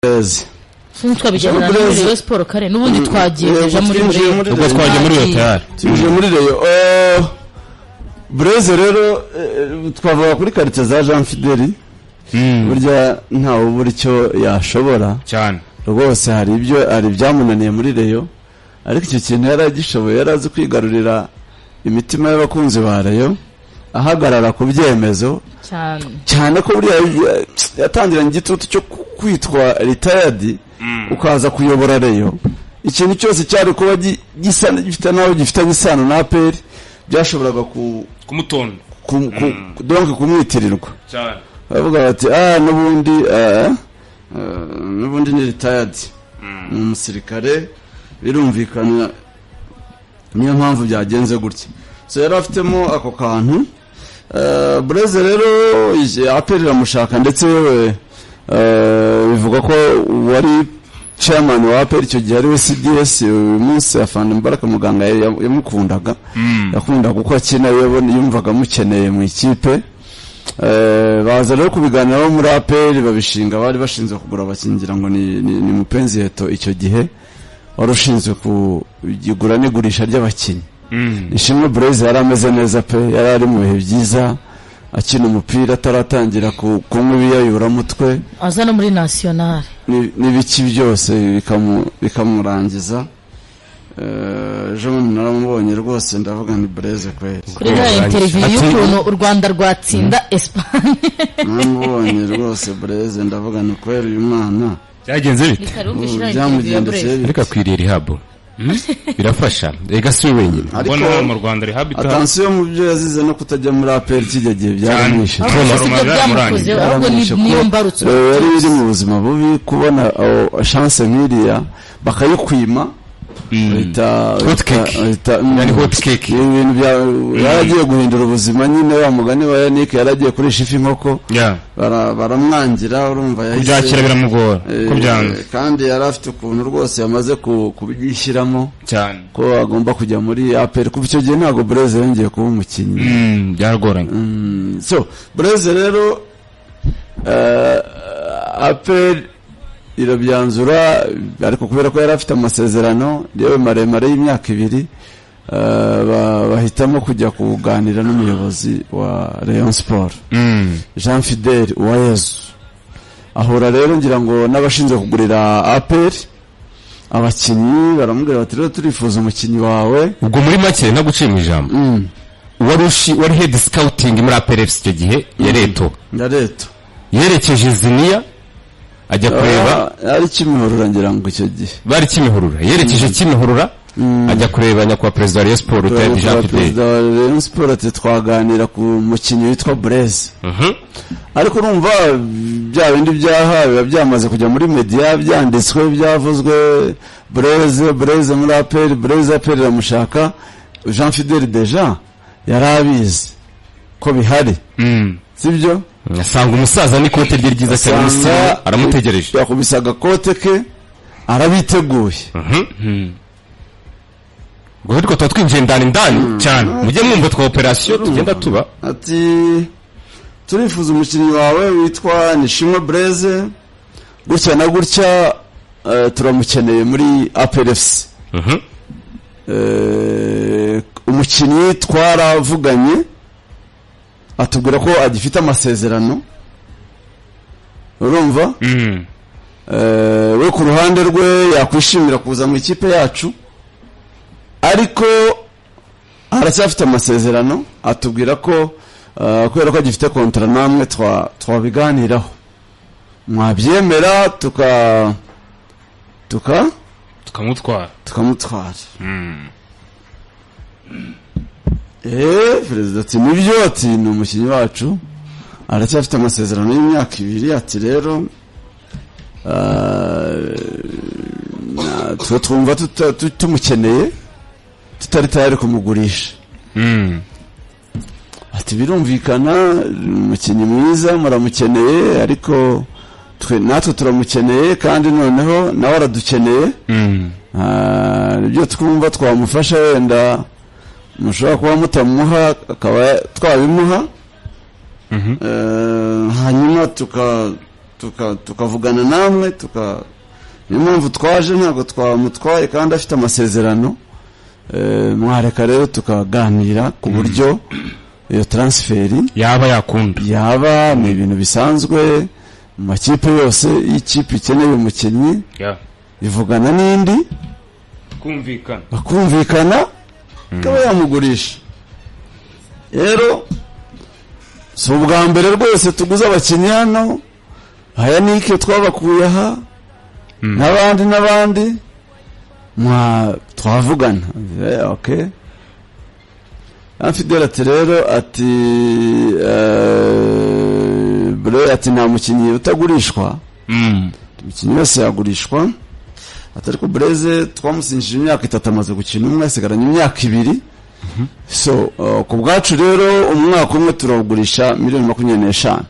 Blaise. Twabijyana muri Rayon Sport kare n'ubundi twagiye deja muri Twinjiye Rayon. Ubwo twagiye muri Twagiye. Rayon tayari. Tuje muri Rayon. Blaise rero, twavuga kuri quartier za Jean Fideli. Burya ntawe ubura icyo yashobora. Cyane. Rwose hari ibyo, hari ibyamunaniye muri Rayon, ariko icyo kintu yari agishoboye. Yari azi kwigarurira imitima y'abakunzi ba Rayon, ahagarara ku byemezo. Cyane. Cyane ko buriya yatangiranye igitutu cyo kwitwa retired, ukaza kuyobora Rayon. Ikintu cyose cyari kuba gisa gifite naho gifitanye isano na APR byashoboraga ku kumutonda. Donc kumwitirirwa. Cyane. Bavuga bati: "Ah, n'ubundi, n'ubundi ni retired, ni umusirikare, birumvikana niyo mpamvu byagenze gutya." So yari afitemo ako kantu. Blaise rero, APR iramushaka, ndetse yewe bivuga ko wari chairman wa APR icyo gihe ari we CDS uyu munsi, Afande Mbaraka Muganga, yamukundaga, yakundaga uko akina, yumvaga amukeneye mu ikipe. Baza rero kubiganiraho muri APR, babishinga bari bashinzwe kugura abakinnyi, ngira ngo ni Mupenzi Heto icyo gihe wari ushinzwe kugura n'igurisha ry'abakinnyi. Ishimwe Blaise yari ameze neza pe, yari ari mu bihe byiza, akina umupira ataratangira kunywa ibiyayuramutwe. Aza no muri nationale. N'ibiki byose bikamurangiza. Ejo bundi naramubonye rwose, ndavuga ni Blaise kweri. Kuri iriya interview y'ukuntu u Rwanda rwatsinda Espagne. Naramubonye rwose Blaise, ndavuga ni kweri uyu mwana. Byagenze bite? Reka rumve iriya interview ya Byamugendekeye Blaise. bite? Ariko akwiriye rehab, birafasha rega, si we wenyine. Ariko Mbona mu Rwanda rehab ita attention, mu byo yazize no kutajya muri APR kijya gihe byaramwishe. Ahubwo si byo byamukozeho, ahubwo ni Byaramwishe niyo ko, mbarutso. Yari iri mu buzima bubi, kubona chance nk'iriya bakayikwima, Hot cake. Yani hot cake. Ni ibintu bya yaragiye guhindura ubuzima nyine, wa mugani wa Yannick, yaragiye kurisha ifi inkoko. Baramwangira, urumva yahise Kubyakira biramugora ko byanze. Kandi yari afite ukuntu rwose yamaze kubyishyiramo ko agomba kujya muri APR. Kuva icyo gihe ntabwo Blaise yongeye kuba umukinnyi. Byaragoranye. So Blaise rero, APR irabyanzura, ariko kubera ko yari afite amasezerano yewe maremare y'imyaka 2, bahitamo kujya kuganira n'umuyobozi wa Rayon Sport, Jean Fidel Uwayezu. Ahura rero ngira ngo n'abashinzwe kugurira APR abakinnyi, baramubwira bati: "Rero turifuza umukinnyi wawe." Ubwo muri make, naguciye mu ijambo, wari head scouting muri APR FC icyo gihe ya Reto. Ya Reto. Yerekeje Ziniya ajya kureba. Ah, ari Kimihurura ngira ngo icyo gihe. Bari Kimihurura, yerekeje Kimihurura ajya kureba nyakubahwa perezida wa Rayon Sport, retired Jean Fidel. Perezida wa Rayon Sport ati: "Twaganira ku mukinnyi witwa Blaise." Ariko urumva bya bindi byaha biba byamaze kujya muri media, byanditswe, byavuzwe: Blaise, Blaise muri APR, Blaise, APR iramushaka. Jean Fidel deja yari abizi ko bihari, sibyo? Asanga umusaza n'ikote rye ryiza cyane, umusirimu, aramutegereje. Yakubise agakote ke, arabiteguye. Ubwo ariko tuba twinjiye ndani ndani Cyane. Mujye mwumva twa operation tugenda tuba. Ati: "Turifuza umukinnyi wawe witwa Nishimwe Blaise, gutya na gutya, turamukeneye muri APR FC." Umukinnyi twaravuganye, atubwira ko agifite amasezerano, urumva? We ku ruhande rwe yakwishimira kuza mu ikipe yacu, ariko aracyafite amasezerano. Atubwira ko kubera ko agifite contrat, namwe twabiganiraho, mwabyemera tuka Tukamutwara. tukamutwara. Perezida ati: "Nibyo," ati: "Ni umukinnyi wacu, aracyafite amasezerano y'imyaka 2." Ati: "Rero twe twumva tumukeneye, tutari tayari kumugurisha." Ati: "Birumvikana, umukinnyi mwiza, muramukeneye, ariko twe natwe turamukeneye, kandi noneho nawe aradukeneye. Ibyo twumva twamufasha wenda mushobora kuba mutamuha, akaba twabimuha." Hanyuma tuka tukavugana namwe, niyo mpamvu twaje, ntabwo twamutwaye kandi afite amasezerano. Mwareka rero tukaganira ku buryo iyo transferi yaba yakunda, yaba ni ibintu bisanzwe mu makipe yose. Iyo ikipe ikeneye umukinnyi ivugana n'indi, kumvikana, bakumvikana, ikaba yamugurisha. Rero si ubwa mbere rwose tuguze abakinnyi hano, aya nike twabakuye aha n'abandi n'abandi, twavugana. Okay. Fidel ati rero ati bre, ati nta mukinnyi utagurishwa, umukinnyi wese yagurishwa. Ati ariko Blaise twamusinjije imyaka 3, amaze gukina umwe, asigaranye imyaka 2. So ku bwacu rero umwaka umwe turawugurisha miliyoni 25.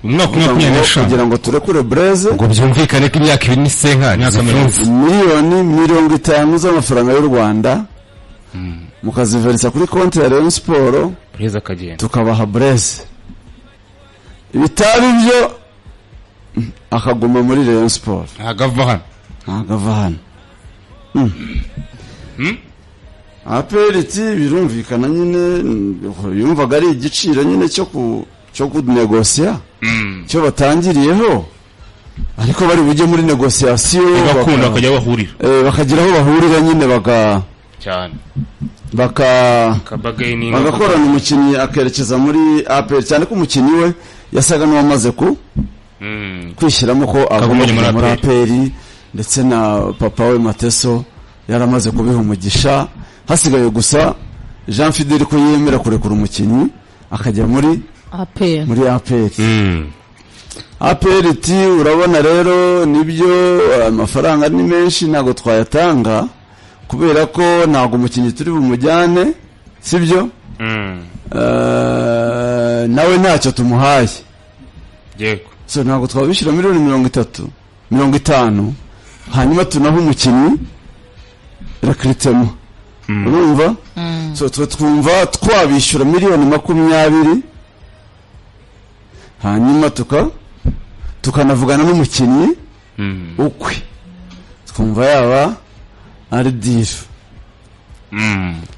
Umwaka umwe 25, kugira ngo turekure Blaise, ngo byumvikane ko imyaka 2 ni senkani miliyoni 50 z'amafaranga y'u Rwanda, mukaziverisa kuri konti ya Rayon Sport, Blaise akagenda, tukabaha Blaise. Ibitari byo akaguma muri Rayon Sport, ntagava hano, ntagava hano. APR iti birumvikana nyine, yumvaga ari igiciro nyine cyo kunegosiya cyo batangiriyeho, ariko bari bujye muri negosiyasiyo bakunda bakajya bahurira, bakagira aho bahurira nyine, cyane bagakorana, umukinnyi akerekeza muri APR, cyane ko umukinnyi we yasaga n'uwamaze kwishyiramo ko agomba kujya muri APR, ndetse na papa we Mateso yaramaze kubiha umugisha. Hasigaye gusa Jean Fidel ko yemera kurekura umukinnyi akajya muri APR, muri APR. APR iti urabona rero nibyo, amafaranga ni menshi ntabwo twayatanga kubera ko ntabwo umukinnyi turi bumujyane, sibyo? Nawe ntacyo tumuhaye. Yego. So ntabwo twabishyira miliyoni 30, 50, hanyuma tunaho umukinnyi recrutement. Urumva? So twe twumva twabishyura miliyoni 20, hanyuma tukanavugana n'umukinnyi ukwe, twumva yaba ari deal.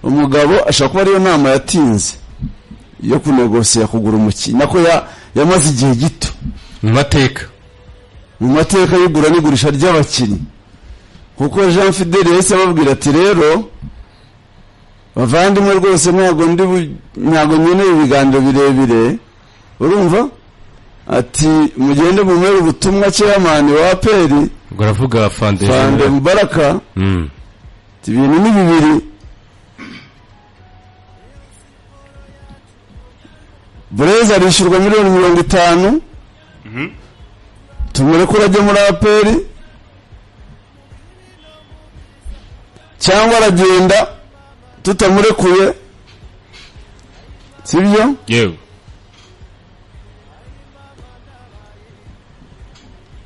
Umugabo ashobora kuba ariyo nama yatinze yo kunegosiya kugura umukinnyi, nako yamaze igihe gito mu mateka y'igura n'igurisha ry'abakinnyi, kuko Jean Fidel yahise ababwira ati rero bavandimwe rwose ntabwo nkeneye ibiganiro birebire, urumva? Ati mugende mumere ubutumwa chairman wa APR, ubwo aravuga Fande Mubaraka, ibintu ni bibiri, Blaise arishyurwa miliyoni 50, tumurekure ajye muri APR, cyangwa aragenda tutamurekuye, sibyo? Yewe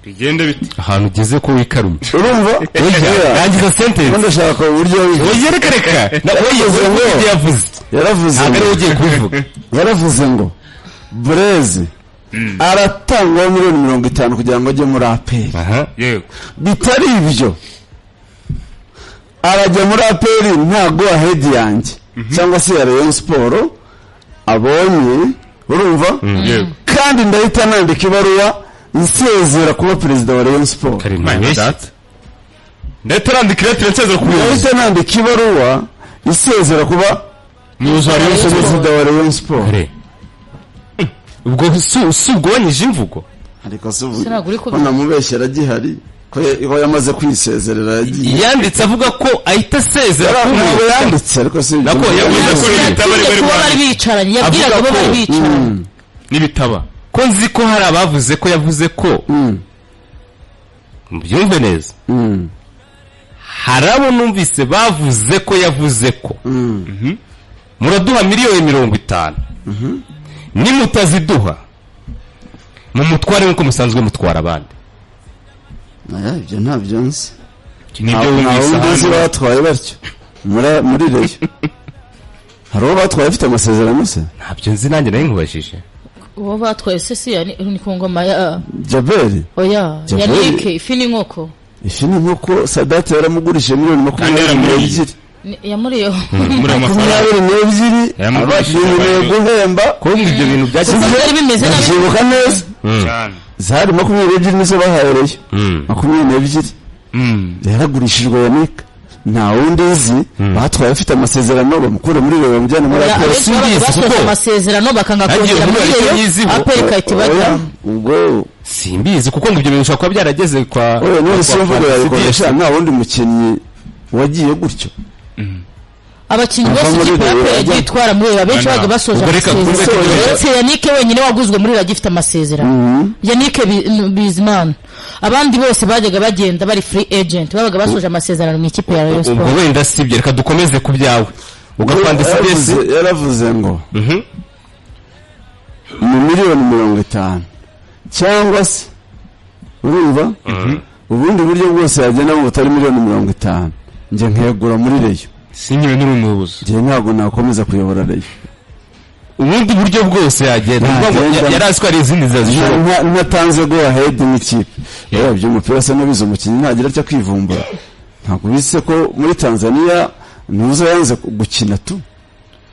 bigende bite ahantu ugeze ko wikarumye, urumva? Rangiza sentence, ndashaka uburyo oya reka yaravuze ngo ugiye kubivuga, yaravuze ngo Blaise aratangwa miliyoni 50 kugira ngo ajye muri APR. Yego. Bitari ibyo arajya muri APR nta go ahead yanjye cyangwa se ya Rayon Sport abonye, urumva? Kandi ndahita nandika ibaruwa nsezera kuba perezida wa Rayon Sport. Ndahita nandika ibaruwa isezera kuba perezida wa Rayon Sport. Ubwo si ubwonyije imvugo, ariko si ubu namubeshyera gihari ko yamaze kwisezerera, yagiye yanditse avuga ko ahita asezera, ntabwo yanditse ariko si nako yavuze ko kuba bari bicaranye, yabwiraga bo bari bicaranye n'ibitaba, ko nzi ko hari abavuze ko yavuze ko mubyumve neza, hari abo numvise bavuze ko yavuze ko muraduha miliyoni 50, nimutaziduha mumutware nk'uko musanzwe mutwara abandi. Ibyo ntabyo nzi, ntabwo nzi batwaye batyo muri Rayon. Hari uwo batwaye afite amasezerano se? Ntabyo nzi nanjye nari nkubajije. Uwo batwaye se si ni ku ngoma ya Jaberi. Oya, Yannick ifi n'inkoko. Ifi n'inkoko Sadate yaramugurishije miliyoni 22. Yamuriyeho 22 abashimiye guhemba ko ibyo bintu byari bimeze nabi. Byibuka neza zari 22 nizo bahahereye 22 yaragurishijwe Yannick, nta wundi uzi batwaye afite amasezerano bamukura muri Rayon bamujyana muri APR. Simbizi amasezerano bakanga kongera muri Rayon, APR ikahita ibajyana. Ubwo simbizi kuko ngo ibyo bintu bishobora kuba byarageze kwa oya none si mvugo yabikoresha, nta wundi mukinnyi wagiye gutyo. Abakinnyi bose ikipe ya APR yagiye itwara muri Rayon abenshi baga basoje amasezerano, uretse Yannick wenyine waguzwe muri Rayon agifite amasezerano, Yannick Bizimana. Abandi bose bajyaga bagenda bari free agent, babaga basoje amasezerano mu ikipe ya Rayon Sports. Ubwo wenda sibye, reka dukomeze ku byawe. Ugapanda CDS yaravuze ngo mu miliyoni 50 cyangwa se urumva ubundi buryo bwose yagenda mu butari miliyoni 50 nje nkegura muri Rayon. Sinyiwe n'uri umuyobozi. Nje ntabwo nakomeza kuyobora Rayon. Ubundi buryo bwose yagenda yari ko ari izindi nzira zishoboka. Ntatanze go ahead n'ikipe. Rero by'umupira se n'abizo umukinnyi ntagira cyo kwivumbura. Ntabwo bise ko muri Tanzania ntuza yanze gukina tu.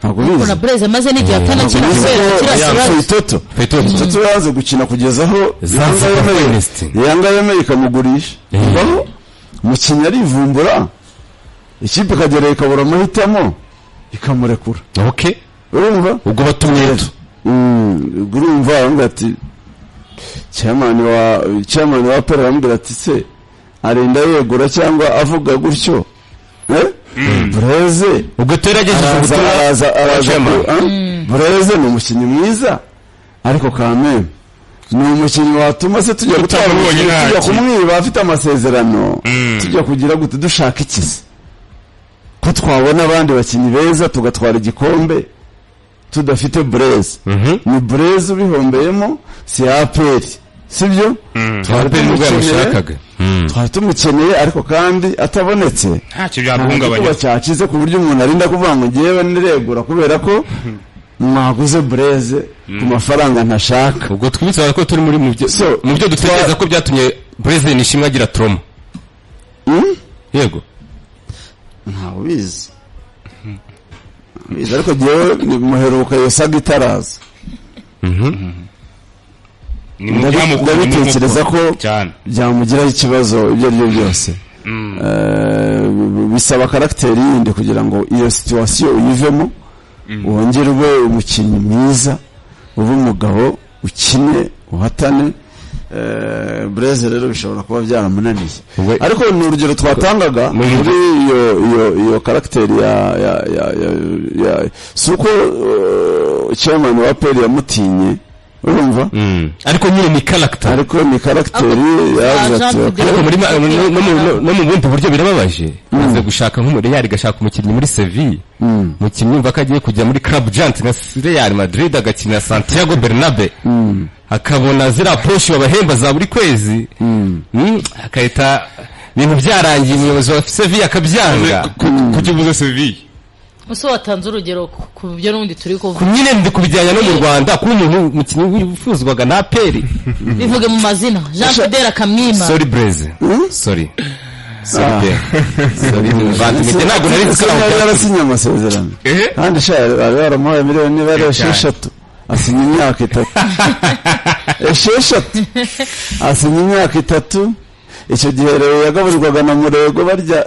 Ntabwo bize. Kuna Blaise maze n'igihe atanakina kubera Toto. Toto yanze gukina kugeza aho Yanga yemeye ikamugurisha. Baho umukinnyi arivumbura ikipe ikagera ikabura amahitamo ikamurekura. Okay. Urumva ubwo batumye urumva aramubwira ati chairman wa APR aramubwira ati se arinda yegura cyangwa avuga gutyo Blaise ubwo terageje ubutumwa araza Blaise ni umukinnyi mwiza ariko kameme ni umukinnyi watuma se tujya gutwara tujya kumwiba afite amasezerano tujya kugira gute dushaka ikizi ko twabona abandi bakinnyi beza tugatwara igikombe tudafite Blaise. Ni Blaise ubihombeyemo si APR, sibyo? Twari tumukeneye ariko kandi atabonetse ntacyo byahungabanya cyakize ku buryo umuntu arinda kuvuga ngo ngewe niregura kubera ko mwaguze Blaise ku mafaranga ntashaka. Ubwo twibutsa ko turi muri mu byo dutekereza ko byatumye Blaise Nishimwe agira trauma. Yego ntawe ubizi ariko jyewe muheruka iyo saga itaraza. Ndabitekereza ko byamugiraho ikibazo ibyo ari byo byose. Bisaba karagiteri yindi kugira ngo iyo situwasiyo uyivemo wongere ube umukinnyi mwiza, ube umugabo ukine uhatane. Blaise rero bishobora kuba byaramunaniye, ariko ni urugero twatangaga muri iyo karagiteri ya si uko chairman wa APR yamutinye urumva, ariko nyine ni character, ariko ni karagiteri yaje ariko muri no mu bundi buryo birababaje. Maze gushaka nk'umu Real gashaka umukinnyi muri Sevilla, umukinnyi umva ko agiye kujya muri Club Giant nka Real Madrid agakina Santiago Bernabeu, akabona zira approach babahemba za buri kwezi, akahita ibintu byarangiye umuyobozi wa Sevilla akabyanga. Kuki uvuze Sevilla? Muso watanze urugero ku byo n'ubundi turi kuvuga. Nyine ndi kubijyanya no mu Rwanda kuba umuntu umukinnyi wifuzwaga na APR. Bivuge mu mazina Jean Fidel akamwima. Sorry Blaise. Sorry. Sorry. Sorry muvandimwe ntabwo nari nzi ko yarasinye amasezerano. Kandi sha yaramuhaye miliyoni niba ari 6 asinya imyaka 3. 6 asinya imyaka 3. Icyo gihe rero yagaburirwaga na Murego barya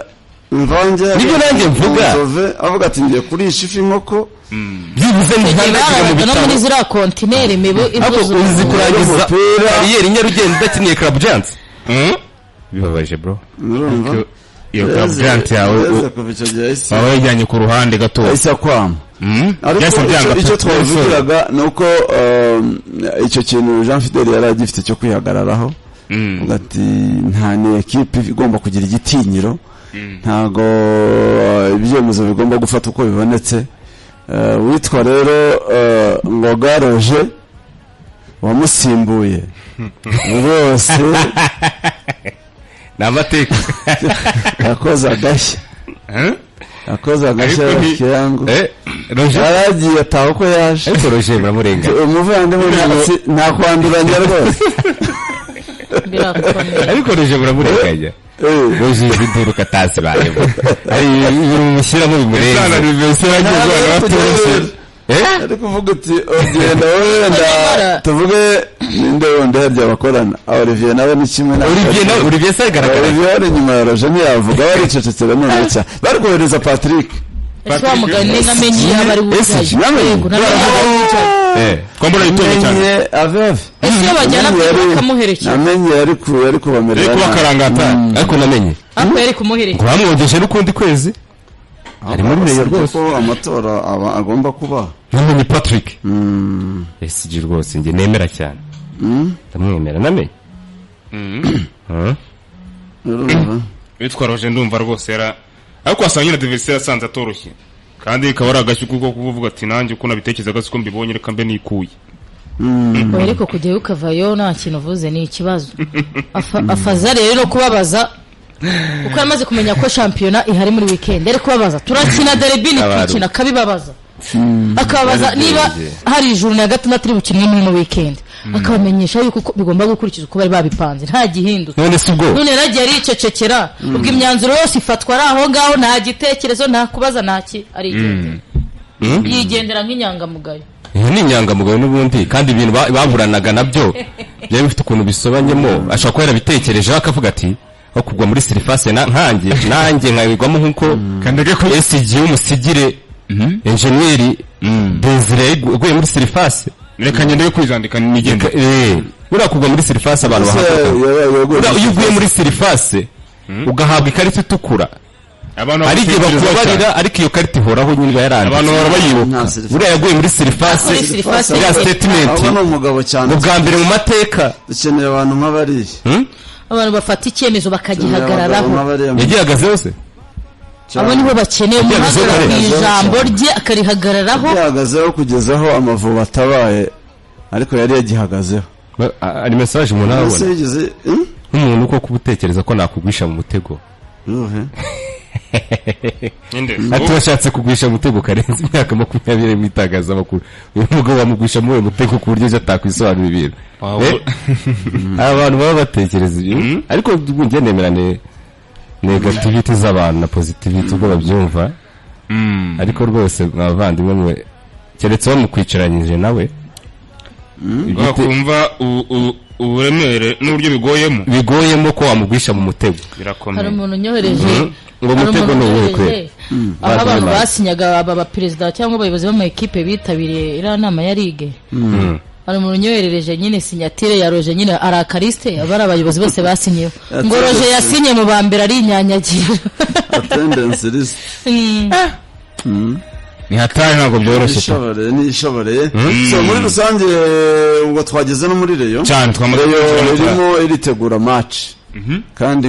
mvange. Nibyo nanjye mvuga. Avuga ati ngiye kurisha ifi inkoko byibuze ntihanagire mu bitaro no muri ziriya kontineri imibu ibuze. Uzi kurangiza kariyeri Nyarugenge udakiniye Club Giants bibabaje bro. Iyo Club Giant yawe waba wayijyanye ku ruhande gato ahise akwama. Ariko icyo twavugiraga ni uko icyo kintu Jean Fidel yari agifite cyo kwihagararaho, ati nta ni ekipe igomba kugira igitinyiro, ntago ibyemezo bigomba gufata uko bibonetse. Witwa rero Ngoga Roger wamusimbuye rwose ni amateka yakoze agashya, yakoze agashya kirango. Roger Yaragiye ataha uko yaje. Ariko Roger muramurenganya. Umuvandimwe nta kwanduranya rwose. Birakomeye. Ariko Roger muramurenganya. Roger iduruka atazibayemo, hari ibintu mushyiramo bimurenze. Ari kuvuga uti ugenda wowe wenda tuvuge ninde wundi harya bakorana, Olivier nawe ni kimwe na Olivier nawe, Olivier se agaragara. Olivier ari inyuma ya Roger ntiyavuga, baricecekera none cya bari kohereza Patrick. Ese wa mugani namenye yaba ari Ese, bujyayo? namenye? Yego, namenye yaba ari bujyayo. Twambona yitonze cyane. Namenye ave ave. Ese iyo bajyana Namenye bakamuherekeza? Namenye yari kubamerera Yari nabi. kubakarangata. Ariko namenye Ariko yari kumuherekeza. ngo bamwongeje n'ukundi kwezi ari muri Rayon Basabye rwose. ko amatora aba agomba kuba. Namenye Patrick SG rwose njye nemera cyane, ndamwemera namenye. Urumva? Witwa Roger ndumva rwose yara, ariko wasanga nyine adversaire asanze atoroshye, kandi ikaba ari agashyi kuko kuvuga ati nanjye uko nabitekerezaga siko mbibonye, reka mbe nikuye. Oya, ariko kujyayo ukavayo nta kintu uvuze ni ikibazo. Afaza rero no kubabaza kuko yamaze kumenya ko shampiyona ihari muri weekend, ari kubabaza turakina derby ntitukina, akabibabaza, akababaza niba hari ijuru na gatandatu iri bukinwe muri ino weekend, akabamenyesha yuko uko bigomba gukurikiza uko bari babipanze nta gihindutse. None si ubwo None yaragiye aricecekera, ubwo imyanzuro yose ifatwa ari aho ngaho, nta gitekerezo, nta kubaza, nta ki, arigendera, yigendera nk'inyangamugayo. Iyo ni inyangamugayo n'ubundi, kandi ibintu baburanaga nabyo byari bifite ukuntu bisobanyemo. Ashobora kuba yarabitekerejeho akavuga ati aho kugwa muri surface na nkanjye nanjye nkabigwamo nk'uko Kandege ko SG w'umusigire enjeniyeri Desire yaguye muri surface. Reka ngende kwijandika nigende. Buriya kugwa muri surface abantu Ese bahaguruka. yaguye Buriya muri iyo uguye muri surface ugahabwa ikarita itukura, Abantu hari igihe bagutekerezaho cyane. bakubarira, ariko iyo karita ihoraho nyine iba Abantu yaranditse. bahora bayibuka. Nta surface. Buriya yaguye muri surface, Muri surface. iriya statement Ahubwo ni umugabo cyane. ngo bwa mbere mu mateka. Dukeneye abantu nk'abariya. Abantu bafata icyemezo Dukeneye bakagihagararaho. abagabo nk'abariya. Yagihagazeho se? Cyane. Abo nibo bakeneye umuhagarara ku Yagihagazeho. ijambo rye akarihagararaho. Yagihagazeho kugeza aho Amavubi atabaye, ariko yari yagihagazeho. Hari message umuntu Ese arabona yigeze nk'umuntu ko kuba utekereza ko nakugwisha mu mutego. Uruhe? Ninde? Ati washatse kugwisha mu mutego karenze imyaka 20 mu itangazamakuru, uyu mugabo wamugwisha muri uwo mutego ku buryo ejo atakwisobanura ibintu. Aba bantu baba batekereza ibyo, ariko njye nemera negativity z'abantu na positivity ubwo babyumva. Ariko rwose mwavandimwe mwe, keretse bamukwicaranyije nawe Wakumva uburemere n'uburyo bigoyemo. Bigoyemo ko wamugwisha mu mutego. Birakomeye. Hari umuntu unyohereje Ngo hari umutego umuntu ni uwuhe unyohereje kweli? aho abantu Bazi. basinyaga, aba baperezida cyangwa abayobozi b'amakipe bitabiriye iriya nama ya ligue. Hari umuntu unyoherereje nyine signature ya Roger nyine, arakarisite aba ari abayobozi bose basinyeho, ngo Roger yasinye mu ba mbere arinyanyagira. Attendance list. Ni hatari, ntabwo byoroshye pe. Nishoboreye, nishoboreye. So muri rusange ubwo twageze no muri Rayon. Cyane twamaze Rayon kwinjira mu irimo iritegura match kandi